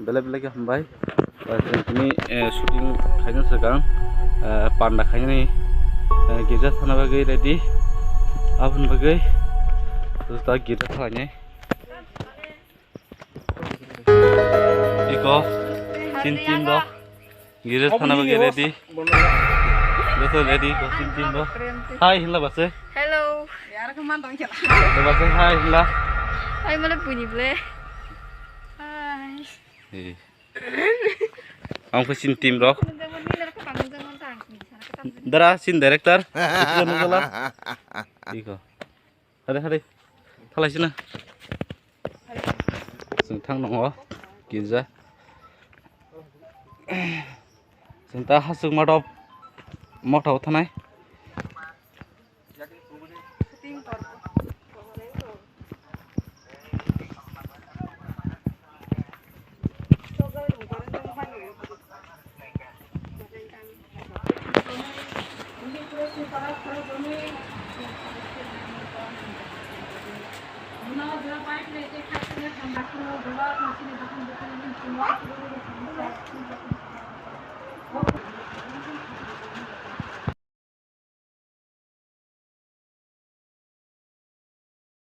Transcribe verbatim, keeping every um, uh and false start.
Belai belai khe hambai. Tini shooting khaina swkang panda khainani girja thana bagwi ready. Aboni bagwi ta girja thalainai. Iko, chin team rok. Girja thana bagwi ready. Joto ready ko chin team rok. Hi hinla base. Hello. Base hi hinla. Hi male puni ble. Hi. Ang ko chin team rok. Dara chin director. Iko. Hade hade. Thalai sina. Sing thang nongo. Girja. Sing ta hasuk madop. Motha uthanai.